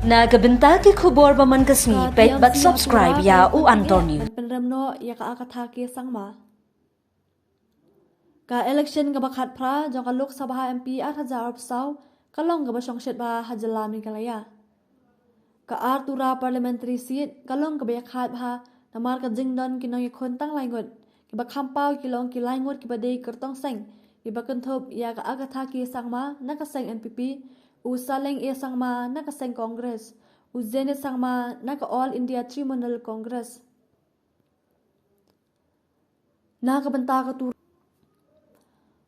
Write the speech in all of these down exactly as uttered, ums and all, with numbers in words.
Na ka bynta ki khubor ba man ka sngi, peit bad subscribe ïa U Antor News. Pynrem noh ïa ka Agatha K Sangma. Ka election kaba khatphra jong ka Lok Sabha M P ar hajar arphew saw ka long kaba shongshit bha ha jylla Meghalaya. Ka Ar Tura Parliamentary Seat ka long kaba ïakhaid bha namar ka jingdon ki nongïakhun tang lai ngut, kiba kham paw ki long ki lai ngut kiba dei kyrtong seng, kiba kynthup ïa ka Agatha K Sangma na ka seng N P P, u Saleng A Sangma na ka seng Congress, u Zenith Sangma na ka All India Trinamool Congress. Na ka bynta ka Tura,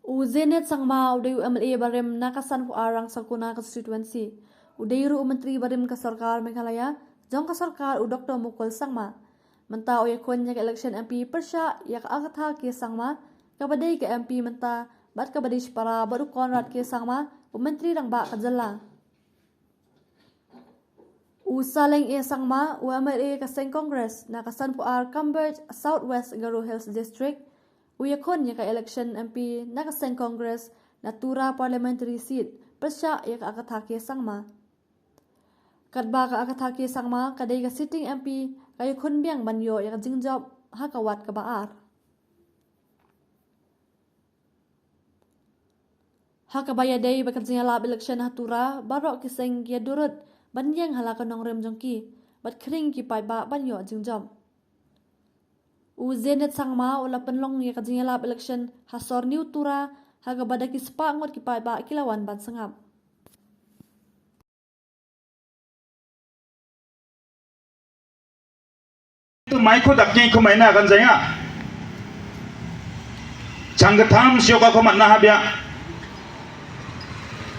u Zenith Sangma u dei u M L A barim na ka sanphew ar Rangsakhuna constituency. U dei ruh u Myntri barim ka sorkar Meghalaya jong ka sorkar, u Doktor Mukul Sangma. Mynta u ïakhun ïa ka election M P pyrshah ïa ka Agatha K Sangma, kaba dei ka M P mynta bad kaba dei shipara bad u Conrad K Sangma, u Myntri Rangbah ka jylla. U Saleng A Sangma, u M L A ka seng Congress na ka sanphew ar Cambridge South West Garo Hills District, u ïakhun ïa ka election M P na ka seng Congress na Tura Parliamentary Seat pyrshah ïa ka Agatha K Sangma. Katba ka Agatha K Sangma ka dei ka sitting M P, ka ïakhun biang ban ïoh ïa ka jingjop ha ka ward kaba ar. Ha kaba ïadei bad ka jingïalap election ha Tura, baroh ki seng ki ïadurut ban ïeng ha la ka nongrim jong ki bad khring ki paidbah ban ïoh jingjop. U Zenith Sangma u la pynlong ïa ka jingïalap election ha Sorniu Tura, ha kaba da ki spah ngut ki paidbah ki la wan ban sngap. Mai ko dak ni ko mai na kan jaya. Changkatham sio ka ko man na habia.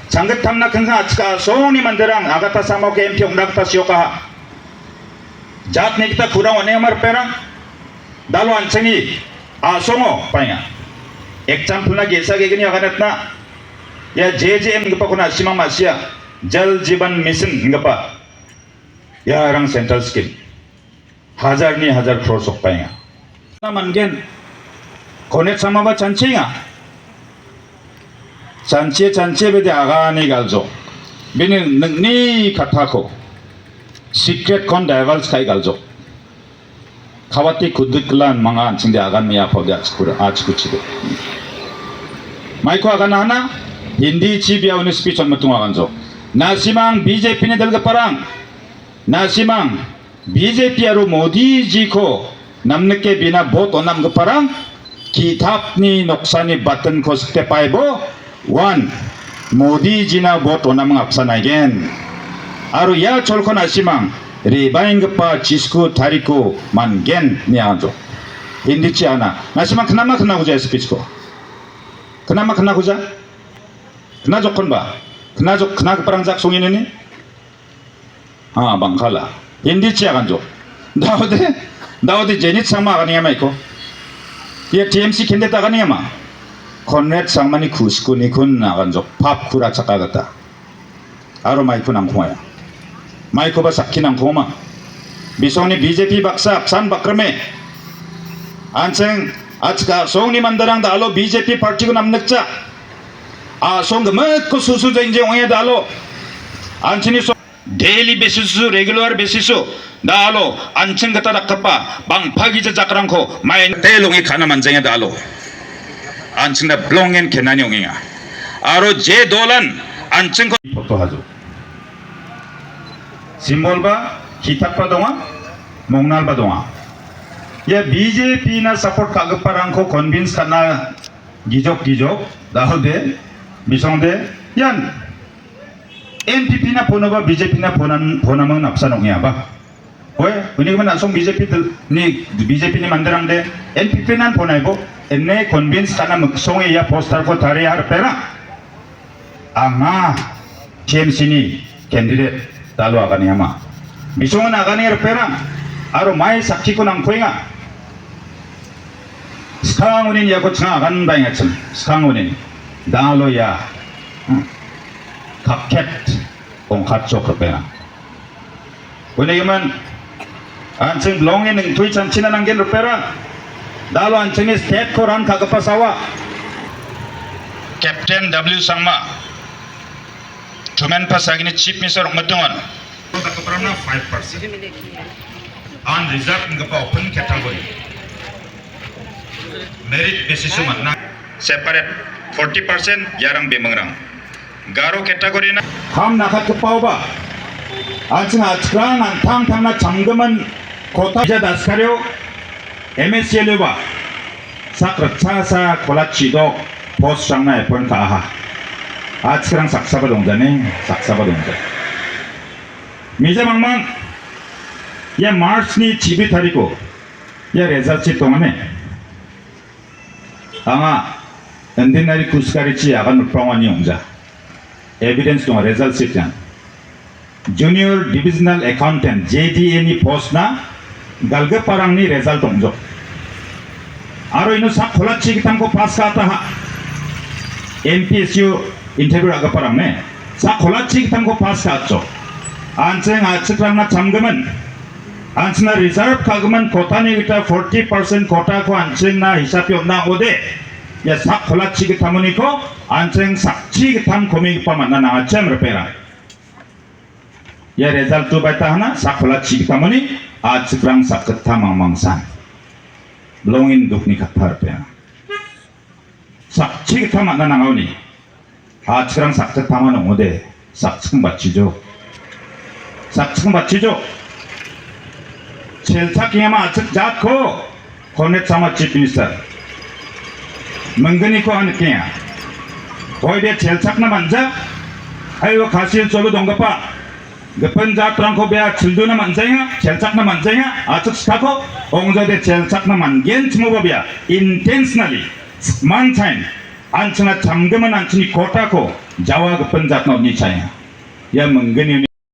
Changkatham na kan sa chka so ni manderang, Agatha Sangma ke em piok dak ta sio ka. Jat ni kita kurang wane amar perang. Dalo anchani asongo painga. Example na gesa ge gini akan etna. Ya J J M gepa kuna simang masia. Jal Jeevan Mission gepa. Ya rang central scheme. Hajar ni hajar crore sok painga. Na mangen. Konet sama ba chanchi nga. Chanchi chanchi bede agani galjo. Bini nengni kata ko. Secret kon divulge kai galjo. Khawati kudiklan mangan chingde agan mia pau dia chikura a chikuchide. Maiko agan hana Hindi chi bia uni speech on matung agan jo. Nasimang B J P ni dal ke parang. Nasimang B J P aru Modi ji ko namne ke bina bot onam ke parang. Ki thap ni noksa ni button ko step ai bo. One, Modi ji na bot onam ngapsa naigen. Aru ya chol ko nasimang, ribain gepa chisku tariko man gen ni anjo. Hindi chi ana. Nasimang kenama kena kuja speech ko? Kenama kena kuja? Kena jok kon ba? Kena jok, kena ke perang jak song ini ni? Ha, bangkala. Hindi chi akan jok. Daude, daude Zenith Sangma akan yama iko. Ya T M C candidate akan yama. Conrad Sangma ni khusku ni kun akan jok. Pap kura chaka gata. Aro mai kun angkhong ya. Mai ko ba sakhi nangkhong ma. Bisong ni B J P baksa, san bakrame. Ancheng, achka song ni mandarang da alo B J P party ko nam nekcha. Asong gemet ko susu jeng jeng ong ya da alo. Anchini so daily basis su, regular basis su. Da alo, anching kata da kapa, bang pagi jajak rangko, mai te lungi kana manjeng da alo. Anching da blongen kenani ungi nga. Aro je dolan, anching ko. Photo hajo. Symbol ba, hitak pa donga, mongnal ba donga. Ya B J P na support ka gepa rangko convince kana gijok gijok, da hode, bisong de, yan. N P P na phono ba B J P na phonan, phonamang napsa nong ya ba. Hoi, uni mana song B J P del, ni B J P ni mandarang de, N P P nan phonai bo, enne convince kana mek song ya poster ko tare har pera. Anga T M C ni candidate dalo akan yama. Bisong na akan ya pera, aro mai sakhi ko nang koinga. Skang unin ya ko changa akan bai ngachem, skang unin. Dalo ya. Hmm. Kakhet. Ong khat chok rpera. Wene yemen. Anching blong in ning tui chan china nanggen rpera. Dalo anching ni state ko ran ka kepa sawa. Captain W Sangma. Tumen pasagini Chief Minister Ngedungan. Kota Kottram na five percent. Unreserved ngi ka open category. Merit basis man na separate forty percent ïarang bimengrang. Garo category na. Kham na khat ka paw ba. An chang a chkrang an thang thang na chamgaman kota ja das karyo. M S C L ba. Sak raksa sa kolat chidok post sang na epon ka aha. A chkrang saksa ba dong jane, saksa ba dong jane. Mija mangmang. Ya March ni chibi tariko. Ya result chi tongane. Anga, endin nari kuskari chi akan utpang wani ongja. Evidence tong result sheet yang. Junior Divisional Accountant, J D A ni post na, Galgaparang ni result ongjo. Aro ino sak kholat chi kitam ko pass ka ta ha. M P S U interview Galgaparang ne. Sak kholat chi kitam ko pass ka cho. An cheng a chikrang na chamgaman. An chna reserve ka gman kota ni kita forty percent kota ko an chna hisap yo na ode. Ya sak kholat chi kita moni ko an cheng sak chi kita komi pa man na chem repera. Ya result tu bai tahna sak kholat chi kita moni a chikrang sak kita mang mang san. Blongin duk ni kata repera. Sak chi kita man na ngau ni. A chikrang sak chi thama nong ode. Sak chi bat chi jo. Sak chi bat chi jo. Chel chak yama chik jat ko. Konet sama chief minister. Mengeni ko an kya. Hoi de chel chak na manja. Ayo khasil cholo dongapa. Gepen jat rang ko bea childu na manjai nga, chelchak na manjai nga, achak ska ko, ong jo de chelchak na man gen chmo ba bea, intentionally, man chain, an chna chamgaman an chni kota ko, jawa gepen jat na ni chai nga. Ya mengeni